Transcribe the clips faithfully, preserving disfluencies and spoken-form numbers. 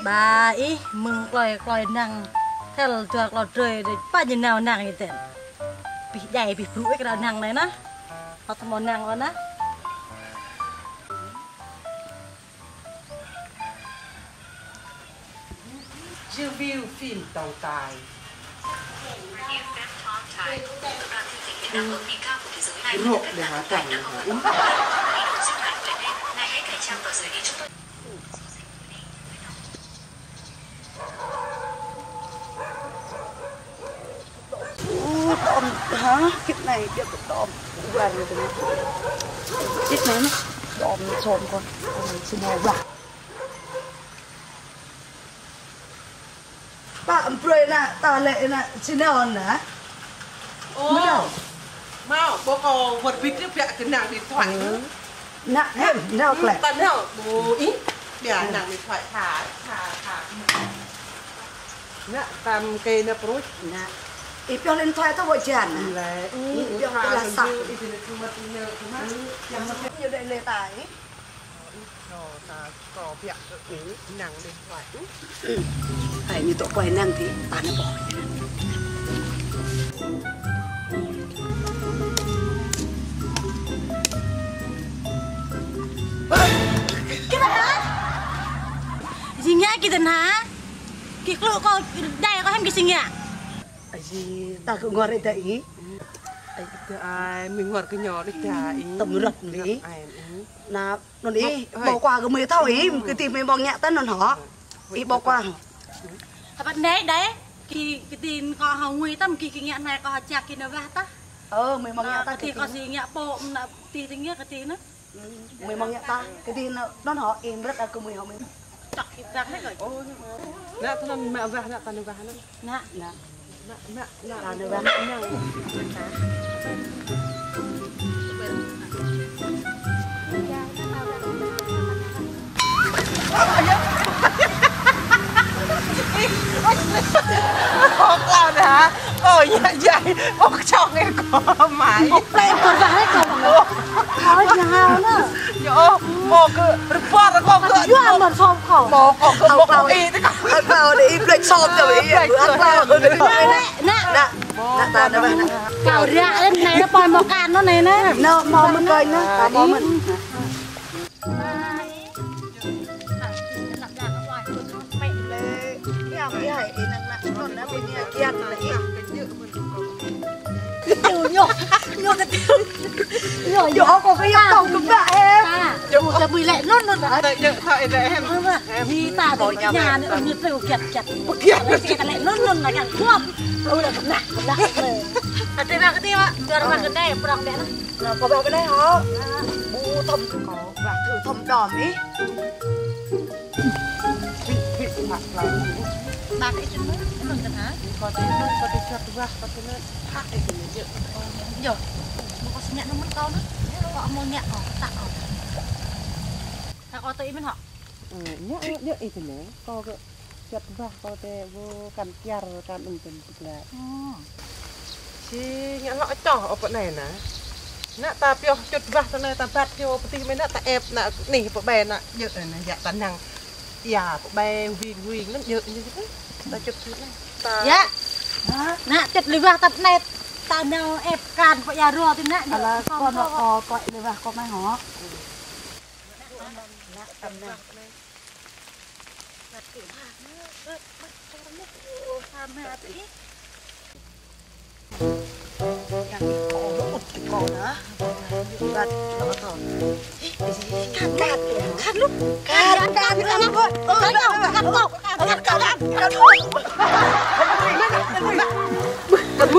Ba ih mơ̆ng klơi klơi năng, thel dua klơi drơi đĕ, pă ñu nao năng ih ten. Pih djai pih brŭ ih kơ nao năng anai nah. Hơt mơ̆ năng ôh nah. Review phim tồn tại. Rŏ đe hă tang hă. Ơ, tơm hă? Kiăng anai, biă kơ tơm. Ƀuăn kơ anai. Kiăng anai, tơm sôm kơ. Anai, sĭ nao ƀă. Pă amprơi anai, ta lĕ anai, sĭ nao anai. Ơ. Mơ̆ nao. Mơ̆, ƀu kơ wơr bĭt biă kơ năng điện thoại. Ơ. Anai, hĕm, nao klĕ. Ta nao, ƀu ih. Biă năng điện thoại thă, thă, thă. Anai, tam kơ anai pruč. Anai. Ih pioh điện thoại ta wơ̆t jan. Lĕ. Ih pioh điện thoại ta lah sah. Ih pioh điện thoại ta wơ̆t jan. Yang mơ̆ ñu đĕ lĕ ta ih. Ơ, ta kơ biă kơ năng điện thoại. Hai ñu tŏ kơ năng thì ta nao ƀuh. Kơ anai hă? Jing ngă kơ anai hă? Kơ klŭ kơ đai kơ hĕm kơ jing ngă. Ai, ta kơ ngor ih đa ih. Ai, đa ai, mĭn ngor kơ ñu đa ih. Tơm rơ̆t ih. Anai, ih. Anai, anŭn ih, ƀu kơ gơmơi thâo ih, kơ tih mơi ƀơ̆ng ngă tăn anŭn hŏ. Ih ƀu kơ. Hơpă anai đai, kơ, kơ tih kơ hơ̆ ngui tăm kơ, kơ ngă anai kơ hơčak kơ nao wah tah. Ơ, mơi ƀơ̆ng ngă tah kơ tih kơ si ngă pô, anai tih tih ngă kơ tih anai. Mơi ƀơ̆ng ngă tah, kơ tih anŭn hŏ, ih mrơ̆t kơ gơmơi hŏ mơi. Čŏk kơ ƀơ̆ng anai kơ. Anai tơnăn mă wah, anai tăn wah anai. Anai. Anai. Anai, anai, anai. Ơ, klao anai hă? Ơ, ya, ya. Ơ, čŏk ih kơ mai. Ơ, plei kơ wah ih kơ. Ơ, ya hă anai. Yơh, ƀu kơ rơbâo kơ kơ. Yua mơ̆n sôm kơ. Ƀu kơ kơ ƀu kơ ih tơ kơ. Ơ, kơ đe ih plei sôm tơ ih. Ơ, kơ. Anai, anai. Anai, anai, anai. Kâo ră lĕ anai, anai poi mơ̆ kan anŭn anai, anai. Anai, mơ̆ mơ̆n kơ anai, ta mơ̆ mơ̆n. Ñu, ñu, ñu, ñu. Ñu, ñu. Yơh, kâo kơ yơh kâo kơ ƀă em. Yơh. Ñu kơ ƀơi lĕ anŭn, anŭn. Đa, yơh, thâo ih đa em. Ơ, ƀă. Em. Ñu ta tơ ñu anai, anŭn ñu tơ kiăt, kiăt. Kiăt. Lĕ anŭn, anŭn, anŭn, anŭn. Ơ, lĕ kơ anai, kơ anai. Adơi ƀă kơ tih, ƀă. Dua rơbah kơ anai, prŏng đe anŭn. Anai, kơ ƀă kơ anai hŏ. Ƀu thâo kơ ƀă, thâo thâo đom ih. Ƀă kơ ih tơ anŭn, anŭn tơ hă? Kơ tih anŭn, kơ tih čuăt wah, kơ tih anŭn. Hă, ih tơ anŭn yơh. Yơh. Ƀu kơ si ngă anŭn mơ̆n kâo anŭn. Kâo mơ̆ ngă kâo, tăk kâo. Tăk kâo tơ ih mơ̆n hŏ. Ơ, ngă, ngă, ngă ih tơ anŭn. Kâo kơ čuăt wah kâo tơ ƀu kăn kiar kăn ung tơm tơgla. Ơ. Si ngă lŏ čoh ôh pơ anai anai. Anai ta pioh čuăt wah tơ anai ta ƀăt kơ pơtih mơi anai ta ĕp anai anih pơ ƀai anai. Yơh anai yă ta năng. Ia pơ ƀai wing wing anŭn yơh anai. Ta čuăt anai. Ta. Yă. Hă? Anai čuăt lĕ wah ta pơ anai ta nao ĕp kan pơ ia rô tơ anai. Ala kâo nao kâo pơ lĕ wah kâo mai hŏ.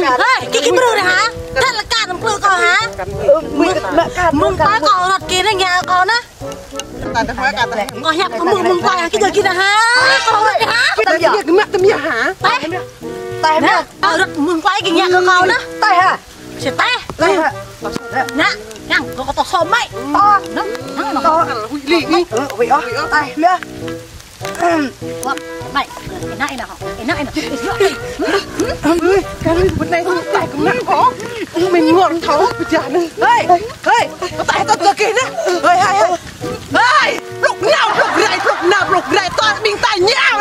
Hơi, kơ kơ brơi hă? Tơl kơ nơm plư kâo hă? Mơ̆ng kâo rơ̆t kơ anai ngă kâo anai. Kâo hiăp kơ mơ̆ng, mơ̆ng kâo yă kơ djơ̆ kơ anai hă? Kâo rơ̆t kơ hă? Tơm yă. Gơmă tơm yă hă? Teh. Teh. Anai, kâo rơ̆t mơ̆ng kâo yă kơ ngă kơ kâo anai. Teh hă? Sĭt teh. Teh hă? Anai, yang kâo kơ tŏ sôm mơi. Ơ. Anai, anai. Ơ, huĭ lĕ. Ơ, huĭ ôh. Teh anai. Wah, anai. Anai, anai hŏ. Anai, anai. Ui, kâo rơ̆t anai. Teh gơmă hŏ. Mĭn ngor thâo pơjah anai. Hơi, hơi. Teh tŏ tơkeh anai. Hơi, hơi, hơi. Hơi, plŭk nao, plŭk rai, plŭk nao, plŭk rai, tơl ƀing ta nao.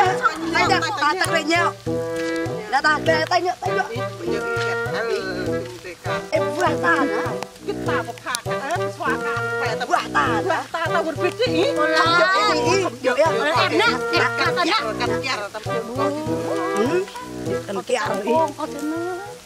Ơ, tơña, ta tơña. Nă ta glai tơña, tơña. Ơ, buah ta nă. Kita pơpha, ơ, suaka, buah ta nă. Buah ta, ta wơr bĭt ih. Ơ, ih, ih, ih, ih. Ơ, em nă, em nă, ta nă. Kan kiar, ta kiar, ta kiar. Hmm? Kan kiar ih.